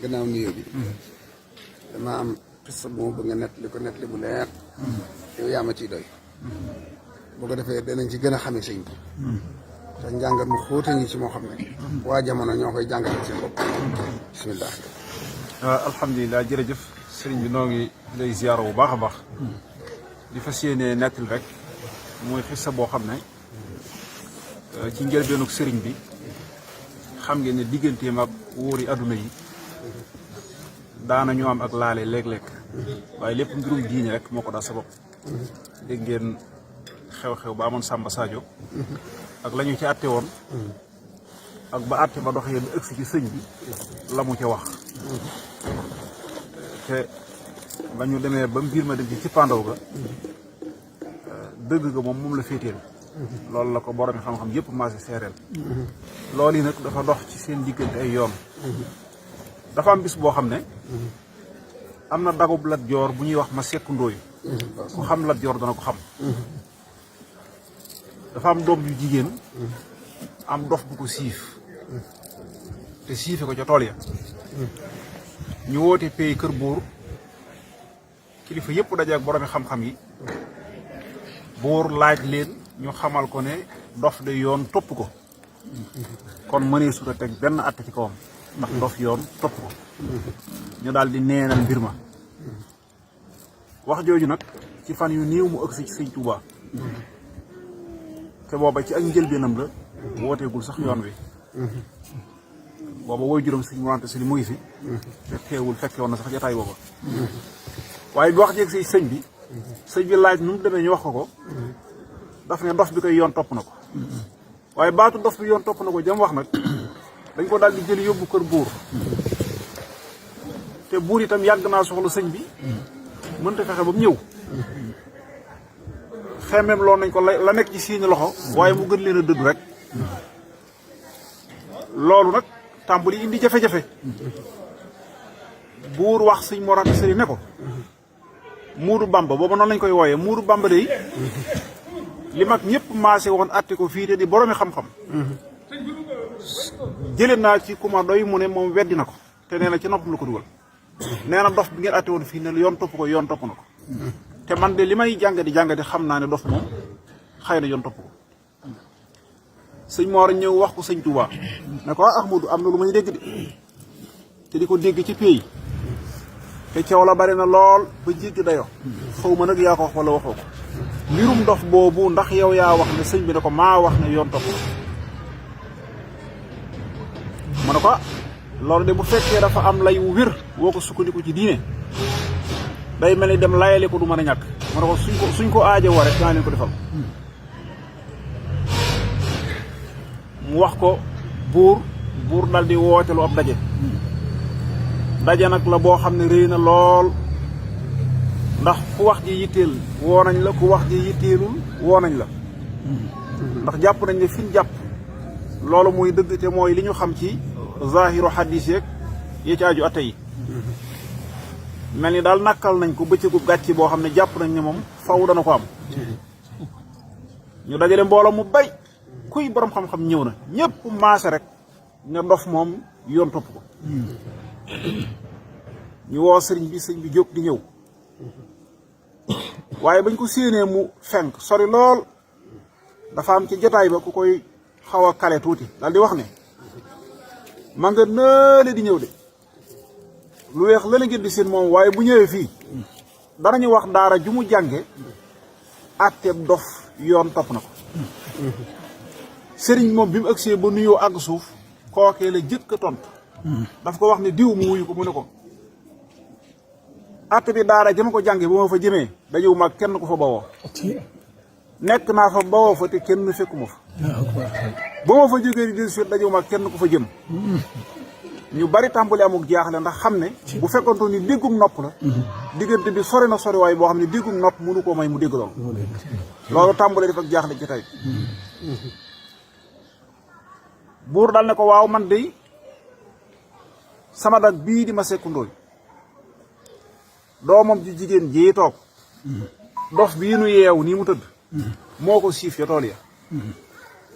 gannaaw nuyoo bi dama am xissa bu ma bëgg nga nettali ko nettali bu leer yow yaa ma ciy doy boo ko defee danañ ci gën a xamee sëñ bi te njàngat mu xóota ngi ci moo xam ne waa jamono ñoo koy jàngal seen bopp bismillah. alhamdulilah jërëjëf sëriñ bi noo ngi lay ziyaara bu baax a baax di fas yéene nettali rek mooy xissa boo xam ne ci njëlbeenug sëriñ bi xam ngeen ne digganteem ak wóori adduna yi daana ñu am ak laale léeg-léeg waaye lépp mbirum diine rek moo ko daa sabab dégg ngeen xew-xew ba amoon Samba Sadio ak la ñu ci àtte woon ak ba àtte ba doxee ba ëgsi ci sëñ bi la mu ca wax te ba ñu demee ba mbir ma dem ci cippaandaw ga dëgg ga moom la féeteel loolu la ko borom xam-xam yëpp maase seereel loolu yi nag dafa dox ci seen diggante ay yoon dafa am bis boo xam ne am na dagub Lat Joor bu ñuy wax ma sekku ndóoy ku xam Lat Joor dana ko xam dafa am doom yu jigéen am dof bu ko siif te siife ko ca tool ya ñu woote pay kër buur kilifa yëpp daje ak boroomi xam-xam yi buur laaj leen ñu xamal ko ne dof de yoon topp ko kon mënee su ta teg benn àtte ci kawam ndax dof yoon topp ko ñu daal di neenal mbir ma wax jooju nag ci fan yu néew mu ëgsi ci sëñ Tuubaa te booba ci ak njëlbeenam la wooteegul sax yoon wi booba woy juróom sëñ Mor Anta Sali mu ngi fi te teewul fekke woon na sax jataay booba waaye bi wax jeeg si sëñ bi laaj nu mu demee ñu wax ko daf ne dof bi koy yoon topp na ko waaye baatu dof bi yoon topp na ko jam wax nag dañ ko daal di jël yóbbu kër buur te buur itam yàgg naa soxla sëñ bi mënta fexe ba mu ñëw xemeem loolu nañ ko la nekk ci seeni loxo waaye mu gën leen a dëddu rek loolu nag tàmbali indi jafe-jafe buur wax sëñ Mor Anta Sali ne ko Muudu Bamba booba noonu lañ koy wooyee Muudu Bamba day li mag ñëpp maase woon atte ko fii te di boroomi xam-xam jëlee naa ci kuma doy mu ne moom weddi na ko te nee na ci noppam la ko dugal nee na dof bi ngeen atte woon fii ne yoon topp ko yoon topp na ko te man de li may jàngadi xam naa ne dof moom xëy na yoon topp ko sëñ Mor ñëw wax ko sëñ Touba ne ko Ahmadou am na lu may dégg de te di ko dégg ci pays te coow la bari na lool ba jéggi dayo xaw ma nag yaa ko wax wala waxoo ko mbirum dof boobu ndax yow yaa wax ne sëñ bi ne ko maa wax ne yoon topp ma ne ko loolu de bu fekkee dafa am lay wu wér woo ko sukkandiku ci diine day mel ni dem layale ko du mën a ñàkk ma ne ko suñ ko aaje woo rek daa leen ko defal mu wax ko buur dal di woote lu ab daje nag la boo xam ne rëy na lool ndax ku wax ji yitteel woo nañ la ku wax ji yitteelul woo nañ la ndax jàpp nañ ne fi ñu jàpp loolu muy dëgg te mooy li ñu xam ci zahiru xadis yeeg yi ci aju atte yi mel ni daal nakkal nañ ko bëccëgu gàcce boo xam ne jàpp nañ ne moom faw dana ko am ñu dajale mbooloo mu bay kuy borom xam-xam ñëw na ñëpp maase rek ne dof moom yoon topp ko ñu woo sëriñ bi jóg di ñëw waaye bañ ko séenee mu fenk sori lool dafa am ci jotaay ba ku koy xaw a kale tuuti daal di wax ne ma nga nële di ñëw de lu weex la ngeen di seen moom waaye bu ñëwee fii danañu wax daara ju mu jànge àtteeb dof yoon topp na ko sëriñ moom bi mu agsee ba nuyoo àgg suuf kookee la jëkk a tontu daf ko wax ne diw mu wuyu ko mu ne ko àtte bi daara jama ko jànge ba ma fa jëmee dajewu ma kenn ko fa bawoo nekk naa fa bawoo fa te kenn fekkuma fa ba ma fa jógee di dellusi dajewu ma kenn ko fa jëm ñu bari tàmbali amuk jaaxle ndax xam ne bu fekkontoon ni déggum nopp la diggante bi sori na sori waaye boo xam ne déggum nopp mënu koo may mu dégg loolu tàmbali def ak jaaxle ci tey buur dal ne ko waaw man de sama dag bii di ma sekku ndóoy doomam ji jigéen jii toog dof bii nu yeew nii mu tëdd moo ko siif ya tool ya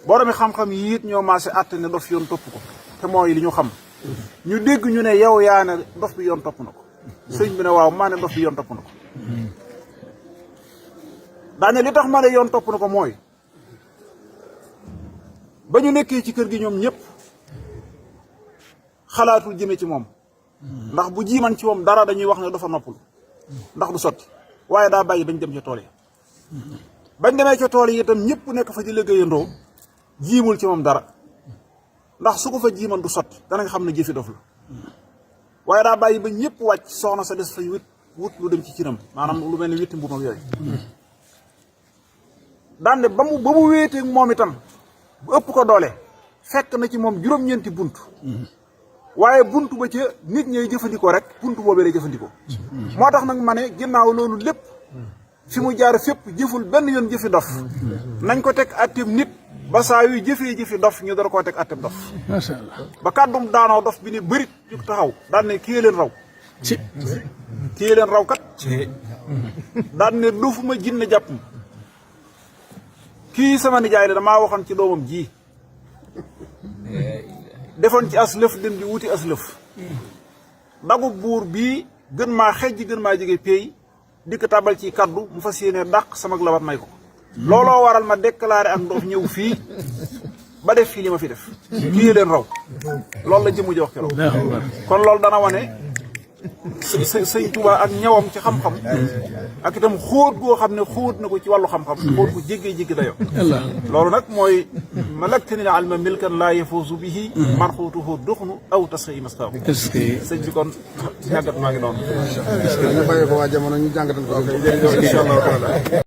boromi xam-xam yi it ñoo maase àtte ne dof yoon topp ko te mooy li ñu xam ñu dégg ñu ne yow yaa ne dof bi yoon topp na ko sëñ bi ne waaw maa ne dof bi yoon topp na ko daane li tax ma ne yoon topp na ko mooy ba ñu nekkee ci kër gi ñoom ñëpp xalaatul jëme ci moom ndax bu jiiman ci moom dara dañuy wax ne dafa noppul ndax du sotti waaye daa bàyyi bañ dem ca tool yi bañ demee ca tool yi itam ñëpp nekk fa di liggéeyandoo jiimul ci moom dara ndax su ko fa jiiman du sotti danañ xam ne jëfi dof la waaye daa bàyyi ba ñëpp wàcc soxna sa des fay wut lu dem ci cinam maanaam lu mel ni witti mbumam yooyu daan ne ba mu wéeteeg moom itam bu ëpp ko doole fekk na ci moom juróom-ñeenti bunt waaye bunt ba ca nit ñay jëfandikoo rek bunt boobee lay jëfandikoo moo tax nag ma ne ginnaaw loolu lépp fi mu jaar fépp jëful benn yoon jëfi dof nañ ko teg atteem nit ba saa yu jëfee dof ñu dara koo teg atteem dof macha allah ba kàddum daanoo dof bi ne bërit juk taxaw daan ne kii leen raw kii leen raw kat daan ne dofuma jinne jàpp ma kii sama nijaay la damaa waxoon ci doomam ji defoon ci aslëf dem di wuti aslëf dagu buur bii gën maa xejj gën maa jege pay dikk tabal ci kaddu mu fas yéene dàq sama labat may ko looloo waral ma déclaré ak ndox ñëw fii ba def fii li ma fi def kii leen raw loolu la jëmu ji wax keroog kon loolu dana wane sëñ Tuubaa ak ñawam ci xam-xam ak itam xóot goo xam ne xóot na ko ci wàllu xam-xam xóot gu jéggee dayo loolu nag mooy malaktani al alma milkan laa yafuusu bihi man xuutuhu duxnu aw tasxi mastaaw sëñ bi kon ñàggat maa ngi noonu ñu bàyyi ko waa jamono ñu jàngatal ko incha allahu taala